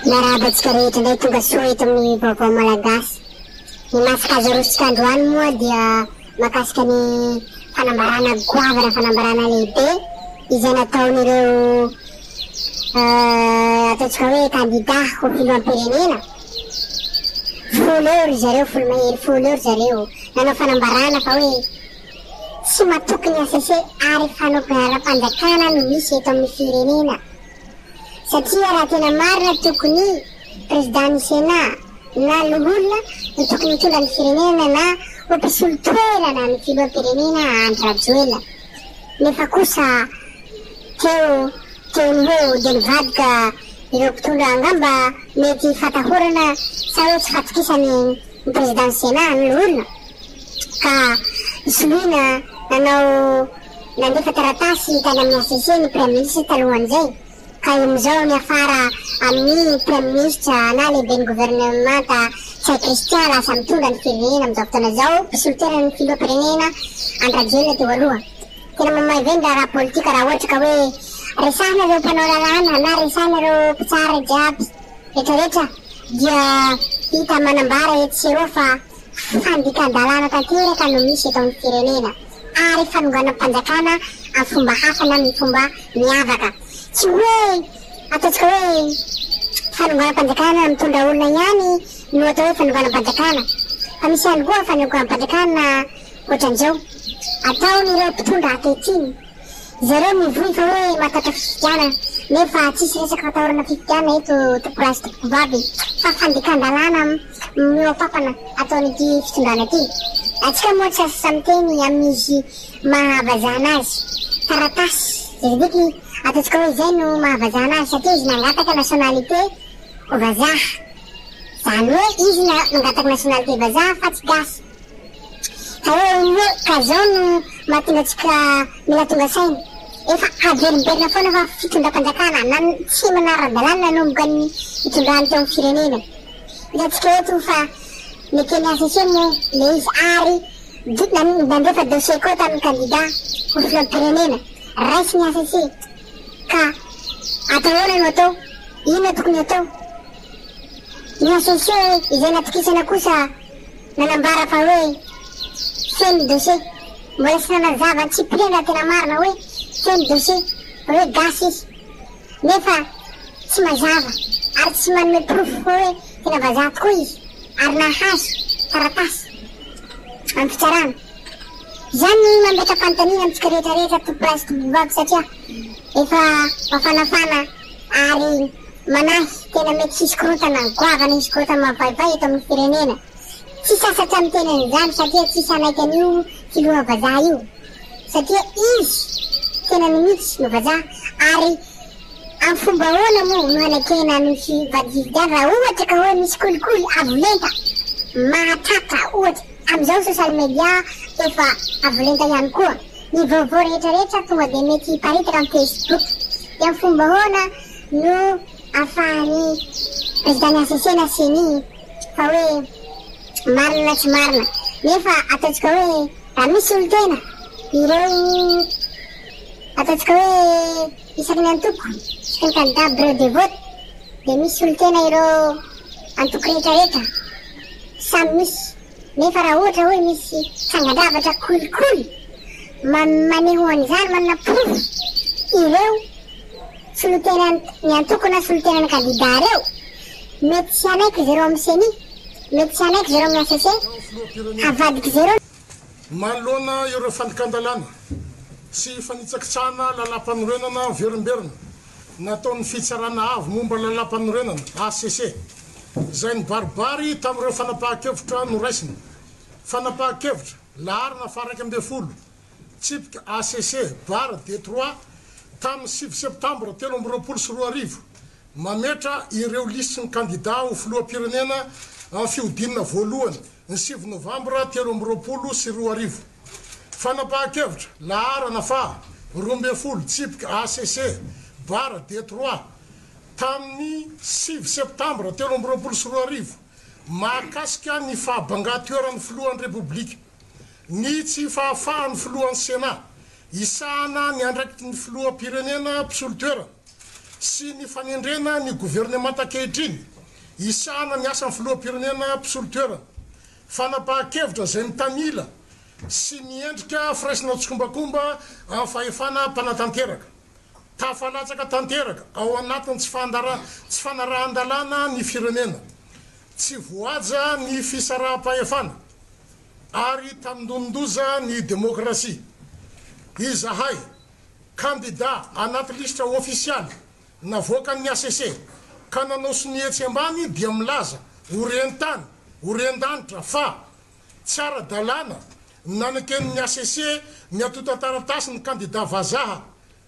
Miarahaba antsika rehetra indray tonga soa eto amin'ny Vaovao Malagasy. Ny masikazo arosontsika androany moa dia mahakasika ny fanambarana goavana, fanambarana lehibe izay nataon'ireo ataontsika hoe kandida ho filoham-pirenena. Folo eo ry zareo, folo mahery folo eo ry zareo nanao fanambarana fa hoe tsy matoky ny HCC ary fanognaram-panjakana no misy eto amin'ny firenena. Satria raha tena marina tokony Président ny Sénat na Loholona no tokony hitondra ny firenena na ho mpisolo toerana ny filoham-pirenena Andry Rajoelina. Nefa kosa teo teo no ho eo dia nivadika ireo mpitondra angamba mety fatahorana sa hoe tsy fatokisany ny Président ny Sénat ny Loholona ka soloina nanao Nandefa taratasy tany amin'ny HCC ny Praiminisitra talohan'izay, ka amin'izao niafara amin'ny Praiminisitra na lehiben'ny governemanta Ntsay Christian lasa mitondra ny firenena amin'izao fotoana izao, mpisolo toerana ny filoham-pirenena Andry Rajoelina teo aloha. Tena mamay ve ny raharaha politika raha ohatra ka hoe resahina ireo mpanao lalàna na resahina ireo mpitsara jiaby retraretra dia hita manambara etsy sy eroa fa fandikan-dalàna tanteraka no misy eto amin'ny firenena? ary fanonganam-panjakana amin'ny fomba hafa na amin'ny fomba miavaka. Tsy hoe ataontsika hoe fanonganam-panjakana mitondra olona ihany no atao hoe fanonganam-panjakana, fa misy ihany koa fanonganam-panjakana ohatran'izao ataon'ireo mpitondra ankehitriny. Zareo mivoy fa hoe matahotra fifidianana, nefa tsisy resaka fatahorana fifidianana eto tompokolahy sy tompokovavy fa fandikan-dalàna mihoa-papana ataon'ity fitondrana ity. Antsika moa tsy asa miteny amin'izy maha vazaha anazy. Taratasy, juridique, ataontsika hoe izay no maha vazaha anazy satria izy nangataka nationalité vazaha. Zany hoe izy nangataka nationalité vazaha fa tsy gasy. Ka hoe io ka zao no mahatonga antsika mila tonga saina. Efa averimberina foana fa fitondram-panjakana na tsy manara-dalàna nanomboka ny nitondrany teo amin'ny firenena. Hitantsika eto fa neken'ny HCC moa le izy ary nandefa dossier koa tamin'ny kandida ho filoham-pirenena. Raisin'ny HCC ka atao ahoana no atao? Inona tokony atao? Ny HCC izay natokisana kosa nanambara fa hoe feno dossier. Mbola tsy nanazava antsipiriany raha tena marina hoe feno dossier fa hoe gasy izy. Nefa tsy mazava ary tsy manome porofo fa hoe tena vazaha tokoa izy ary nahazo taratasy amin'ny fitsarana. Izany no mametra-panontaniana amintsika rehetra rehetra tompolahy sy tompovavy satria efa mafanafana ary Manahy, tena mety hisy korontana goavana, hisy korontana mavaivay eto amin'ny firenena. Tsy sasatra miteny an'izany satria tsisy hanaiky an'io filoha vazaha io. Satria izy tenany mihitsy no vazaha ary amin'ny fomba ahoana moa no hanekena ny fifidianana raha ohatra ka hoe misy kolikoly avo lenta mahatratra ohatra amin'izao social media efa avo lenta ihany koa. Ny vaovao rehetra rehetra tonga dia mety hiparitaka amin'ny facebook. Dia amin'ny fomba ahoana no ahafahan'ny président ny HCC na ceni fa hoe marina na tsy marina. Nefa ataontsika hoe raha misy solontena ireo ataontsika hoe isaky ny antoko, isaky ny candidat bureau de vote dia misy solontena ireo antoko rehetra rehetra samy misy. Nefa raha ohatra hoe misy trangan-javatra kolikoly maneho an'izany, manana porofo ireo solontenan'ny antoko na solontenan'ny kandida ireo, mety tsy hanaiky zareo amin'ny ceni, mety tsy hanaiky zareo amin'ny HCC, havadik'i zareo. Manoloana ireo fandikan-dalàna sy fanitsakitsahana lalàmpanorenana miverimberina nataon'ny Fitsarana Avo momba ny Lalàmpanorenana, HCC, izay nibaribary tamin'ireo fanapahan-kevitra noraisiny. Fanapahan-kevitra, laharana faha-11, tsipika HCC, barre de trois, tamin'ny sivy septambra 2023, mametra ireo lisitry ny kandidà ho filoham-pirenena amin'ny fihodinana voalohany ny sivy novambra 2023. Fanapahan-kevitra, laharana faha, 12, tsipika HCC, barre de trois, tamin'ny sivy septambra 2023, mahakasika ny fahabangan-toeran'ny filohan'ny Repoblika, ny tsy fahafahan'ny filohan'ny Sénat hisahana ny andraikitry ny filoham-pirenena mpisolo toerana. sy ny fanendrena ny governemanta ankehitriny hisahana ny asan'ny filoham-pirenena mpisolo toerana. Fanapahan-kevitra izay mitanila sy miendrika firaisana tsikombakomba amin'ny fahefana mpanatanteraka. Tafalatsaka tanteraka ao anatin'ny tsy tsy fanarahan-dalàna ny firenena. Tsy voahaja ny fisaraham-pahefana ary tandindon-doza ny demokrasia. Izahay, kandida anaty lisitra ofisialy navoakan'ny hcc ka nanao sonia etsy ambany dia milaza ho ren-tany, ho ren-danitra fa tsy ara-dalàna ny naneken'ny hcc ny antontan-taratasin'ny kandida vazaha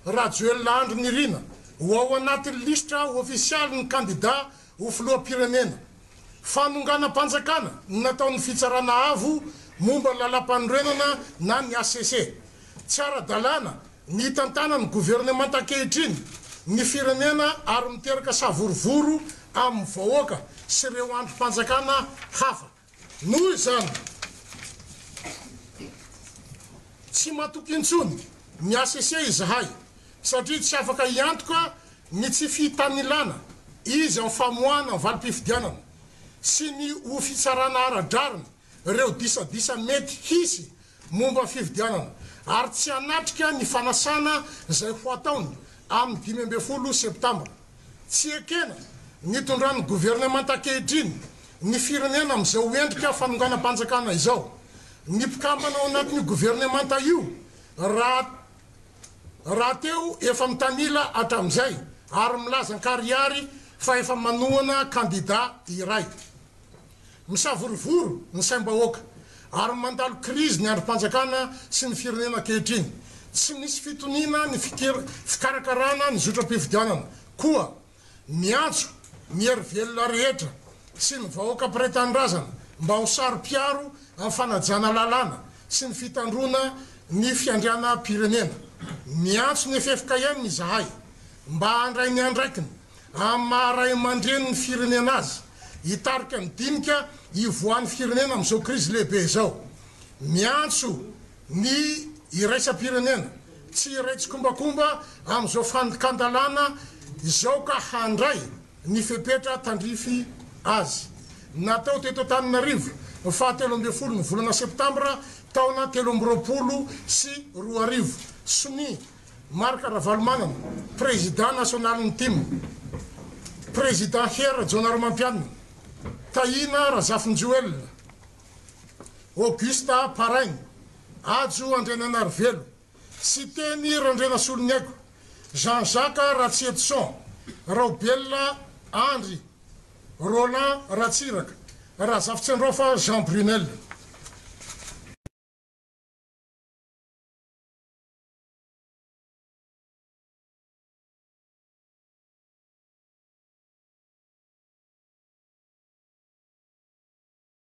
Rajoelina Andry Nirina ho ao anatin'ny lisitra ofisialin'ny kandida ho filoham-pirenena. Fanonganam-panjakana no nataon'ny Fitsarana Avo momba ny Lalàmpanorenana na ny hcc. Tsy ara-dalàna ny hitantanan'ny governemanta ankehitriny ny firenena ary miteraka savorovoro amin'ny vahoaka sy ireo andrim-panjakana hafa. Noho izany, tsy matoky intsony ny hcc izahay satria tsy afaka hiantoka ny tsy fitanilana izy amin'ny famoahana ny valim-pifidianana sy ny ho fitsarana ara-drariny ireo disadisa mety hisy momba ny fifidianana ary tsy hanatrika ny fanasana izay ho ataony amin'ny 15 septambra. Tsy ekena ny hitondran'ny governemanta ankehitriny ny firenena amin'izao endrika fanonganam-panjakana izao. Ny mpikambana ao anatin'io governemanta io raha rahateo efa mitanila hatramin'izay ary milaza an-karihary fa efa manohana kandida iray. Misavorovoro ny saim-bahoaka ary mandalo krizy ny andrim-panjakana sy ny firenena ankehitriny. Tsy misy fitoniana ny fikarakarana ny zotram-pifidianana. Koa miantso ny hery velona rehetra sy ny vahoaka mpiray tanindrazana mba ho saro-piaro amin'ny fanajana lalàna sy ny fitandroana ny fiandrianam-pirenena. Miantso ny ffkm izahay mba handray ny andraikiny amin'ny maha ray aman-drenin'ny firenena azy, hitarika ny dinika hivoahan'ny firenena amin'izao krizy lehibe izao. Miantso ny iraisam-pirenena tsy hiray tsikombakomba amin'izao fandikan-dalàna izao ka handray ny fepetra tandrify azy. Natao teto Antananarivo ny faha 13 ny volana septambra taona 2023. Sonia. Marc Ravalomanana, Prezidà nasionalin'ny tim, Prezidà Hery Rajaonarimampianina, Tahina Razafinjoelina, Auguste Paraina, Hajo Andriananarivelo, Siteny Randrianasoloniaiko, Jean Jacques Ratsietison, Raobelina Andry, Roland Ratsiraka, Razafitsiandraofa Jean Brunelle.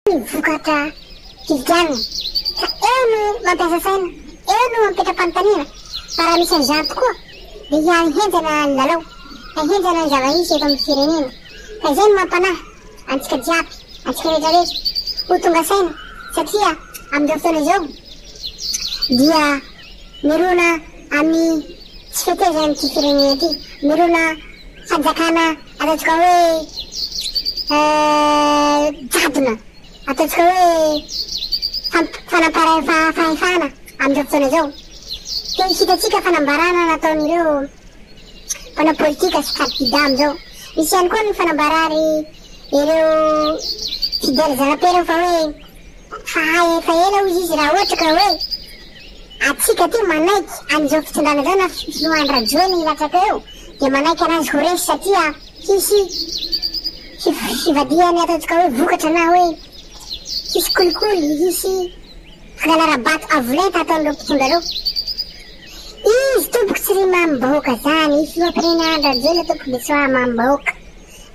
Ny vokatra fifidianana ka eo no mampiasa saina, eo no mametra-panontaniana fa raha misy an'izany tokoa dia hihahenjana ny lalao, hihahenjana ny zava-misy eto amin'ny firenena ka izay no mampanahy antsika jiaby, antsika rehetra rehetra ho tonga saina satria amin'izao fotoana izao dia mirona amin'ny tsy fetezan'ity firenena ity, mirona fanjakana ataontsika hoe jadona, ataontsika hoe fanamparam-pahefana amin'izao fotoana izao. Dia hitantsika fanambarana nataon'ireo mpanao politika sy kandida amin'izao. Misy ihany koa ny fanambarary ireo fidèle zana-periny fa hoe fa hay efa ela hozy izy raha ohatra ka hoe atsika aty manaiky an'izao fitondrana izao na filoha Andry Rajoelina hilatsaka eo dia manaiky anazy ho resy satria hisy fivadihany ataontsika hoe vokatra na hoe hisy kolikoly hisy fangalarabato avo lenta ataon'ireo mpitondra ireo. Izy tompoko tsy ry mamim-bahoaka zany, i filoham-pirenena Andry Rajoelina tompoko dia tsy hoa mamim-bahoaka.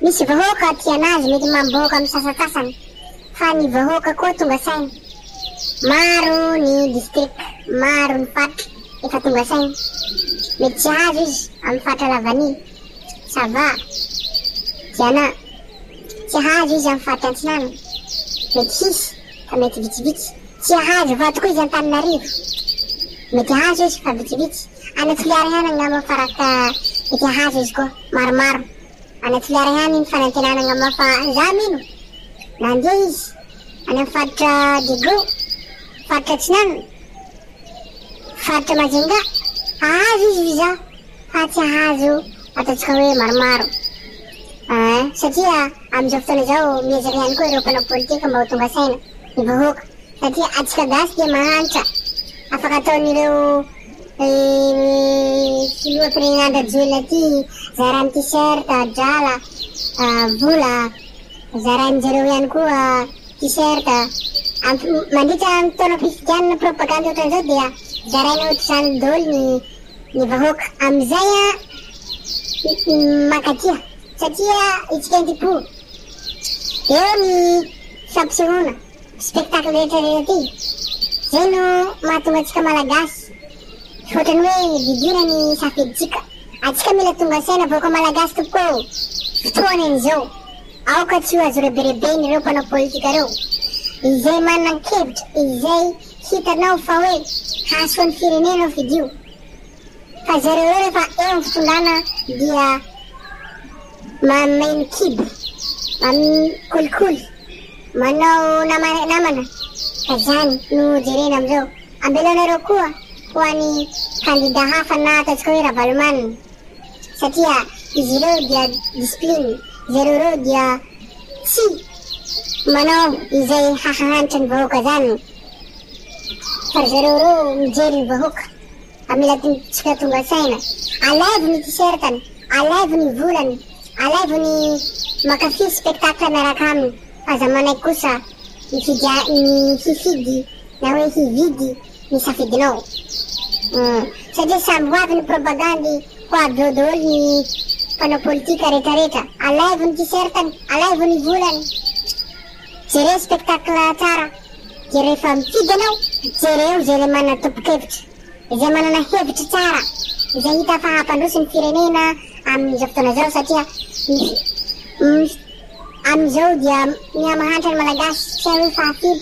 Misy vahoaka tia anazy mety mamim-bahoaka amin'ny sasantsasany fa ny vahoaka koa tonga saina. Maro ny district, maro ny faritra efa tonga saina. Mety tsy hahazo izy amin'ny faritra Lavania, Sava, Diana. Tsy hahazo izy amin'ny faritra Antsinanana. Mety hisy fa mety vitsivitsy. Tsy hahazo vato koa izy Antananarivo. Mety hahazo izy fa vitsivitsy. Any Toliara ihany angamba faraka Mety hahazo izy koa. Maromaro. Any Toliara ihany ny fanantenana angamba fa za mino nandeha izy any amin'ny faritra Diego, faritra Atsinanana, faritra Majunga. Hahazo izy visa fa tsy hahazo ataontsika hoe maromaro. Ein, satria amin'izao fotoana izao miezaka ihany koa ireo mpanao politika mba ho tonga saina ny vahoaka. Satria antsika gasy dia mahantra. Afaka ataon'ireo filoham-pirenena Andry Rajoelina ity zarany t-shirt, drala, vola, zarain-jareo ihany koa t-shirt. Mandritra ny taonam-pifidianana propagandy ohatran'izao dia zaraina ohatr'izany daholo ny ny vahoaka. Amin'izay mankatia satria isika anti-po. Eo ny fampisehoana. Spectacle rehetra rehetra ty. Zay no mahatonga antsika malagasy ohatrany hoe vidiana ny safidintsika. Antsika mila tonga saina vahoaka malagasy tompoko ô! Fotoana izao. Aoka tsy ho azo rebireben'ireo mpanao politika reo. Izay manan-kevitra, izay hitanao fa hoe hahasoa ny firenena fidio. Fa zareo reo rehefa eo amin'ny fitondrana dia mameno kibo, mamkolikoly. Manao namana ka zany no jerena amizao. Ambelaonareo koa ho any kandida hafa na ataontsika hoe Ravalomanana satria izy ireo dia discipline, zareo ireo dia tsy manao izay hahahanitra ny vahoaka zany fa ry zareo ireo mijery ny vahoaka. Fa mila tsika tonga saina. Alaivo ny t-shirt-ny, alaivo ny volany, alaivo ny mankafy spectacle miaraka aminy fa aza manaiky kosa mifidy ny hifidy na hoe hividy ny safidinao. Hum. Satria samby ho avy ny propagandy, ho avy eo daholo ny mpanao politika retraretra. Alaivo ny t-shirt-ny, alaivo ny volany. Jereo spectacle tsara. Dia rehefa mifidy ianao, jereo izay ilay manana tompon-kevitra, izay manana hevitra tsara, izay hita fa hampandroso ny firenena amin'izao fotoana izao satria ny amin'izao dia miha-mahantra ny Malagasy, tsy hay hoe fahafiry,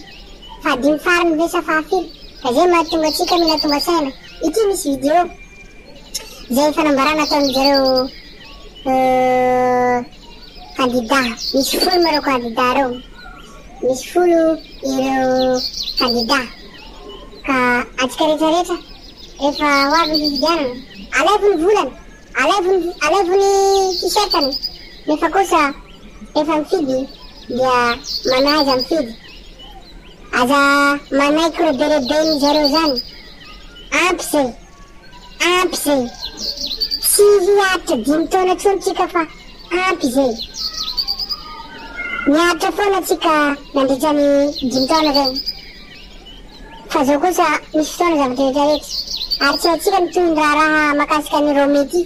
fahadimy farany ve sa fahafiry, ka izay mahatonga antsika mila tonga saina. Ity misy video izay fanambarana ataon'izareo kandida, misy folo moa ireo kandida ireo. Misy folo ireo kandida. Ka antsika rehetra rehetra, rehefa ho avy ny fifidianana, alaivo ny volany, alaivo ny alaivo ny t-shirt-ny, nefa kosa rehefa mifidy dia manaiza mifidy. Aza manaiky rebereben'ny zareo zany. Ampy zay. Ampy zay. Tsy hiaritra dimy taona tsony tsika fa ampy zay. Niaritra foana tsika nandritra ny dimy taona zay. Fa zao kosa misy fotoana zavatra rehetra rehetra. Ary tsy haintsika ny tohin'ny raharaha makasika an'i Romy ity.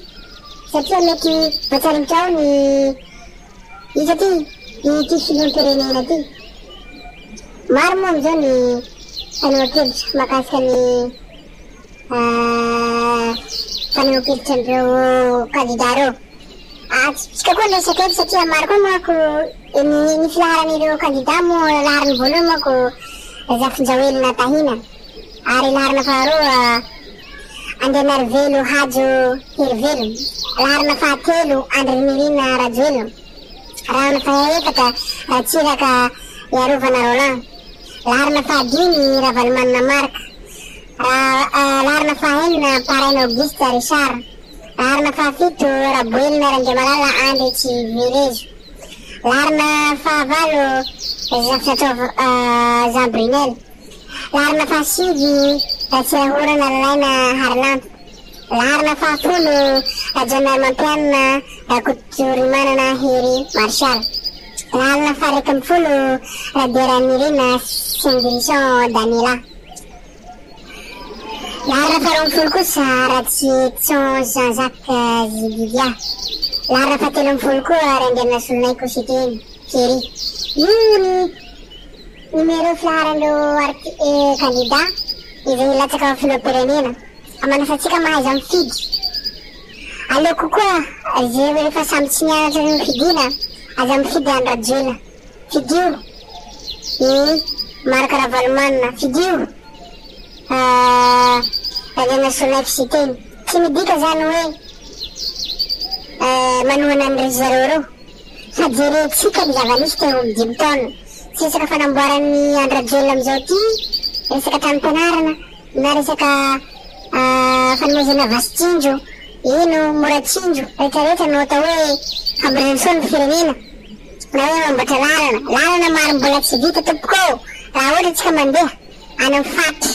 Satria mety voatsaringotra ao ny iza ty ity filoham-pirenena ty. Maro moa amin'izao ny fanehoan-kevitra makasika ny fanehoan-kevitra an'ireo kandida ireo. Atsipitsika koa ny resaka eto satria maro koa manko ny ny filaharan'ireo kandida moa laharana voalohany manko Razafinjaoelina Tahina ary laharana faharoa Andrianarivelo Hajo Herivelo, laharana fahatelo Andry Nirina Rajoelina, laharana fahaefatra Ratsiraka Iarovana Roland, laharana fahadimy Ravalomanana Marc. Laharana fahaenina, Paraina Auguste Richard. Laharana fahafito, Raboelina Randriamalala Andry Tsiverezo. Laharana fahavalo, Zafitratovo Jean Brunel. Laharana fahasivy, Ratsirahorana Lalaina Harilanto. Laharana fahafolo, Rajaonarimampianina Rakotorimanana Hery Martial. Laharana faha-11, Raberanirina Sendrison Daniela. Laharana faharoa ambin'ny folo kosa Ratsietson Jean Jacques Zididia. Laharana fahatelo ambin'ny folo koa Randrianasoloniaiko Siteny Thierry. Io ny numéro filaharan'ireo arti- eh, kandida izay hilatsaka ho filoham-pirenena. Manasa antsika mahaiza mifidy. Aleo kokoa izay rehefa samy tsy nianatra no fidiana, aza mifidy an'i Rajoelina. Fidio i Marc Ravalomanana, fidio Randrianasoloniaiko Siteny. Tsy midika izany hoe. manohana an'ireo zareo ireo. Fa jerentsika ny zava-nisy teo amin'ny dimy taona. Tsy resaka fanamboaran'i Andry Rajoelina amin'izao ity, resaka tranom-pianarana, na resaka fanomezana vasy tsinjo, ino, mora tsinjo, rehetrarehetra no atao hoe fampandrosoana ny firenena. Na hoe mamboatra lalana. Lalana maro mbola tsy vita tompoko ô! Raha ohatra tsika mandeha any amin'ny faritra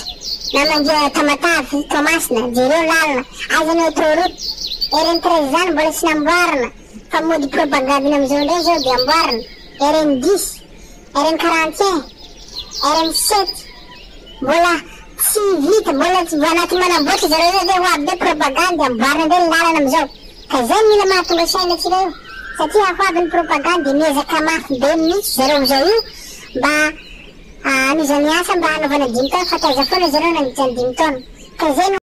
na mandeha Tamatave, Toamasina, jereo lalana, aiza ny autoroute, RN 13 zany mbola tsy namboarina fa mody propagandina amin'izao indray izao dia amboarina, RN 10, RN 41, RN 7, mbola tsy vita, mbola tsy anaty manamboatra zareo zao dia ho avy indray propagandy amboarina indray ny lalana amin'izao. Ka izay no mila mahatonga saina antsika io, satria ho avy ny propagandy dia miezaka mafy be mihitsy zareo amin'izao io mba hanohizana ny asa mba hanaovana dimy taona fa taiza foana zareo nandritra ny dimy taona. Ka izay no.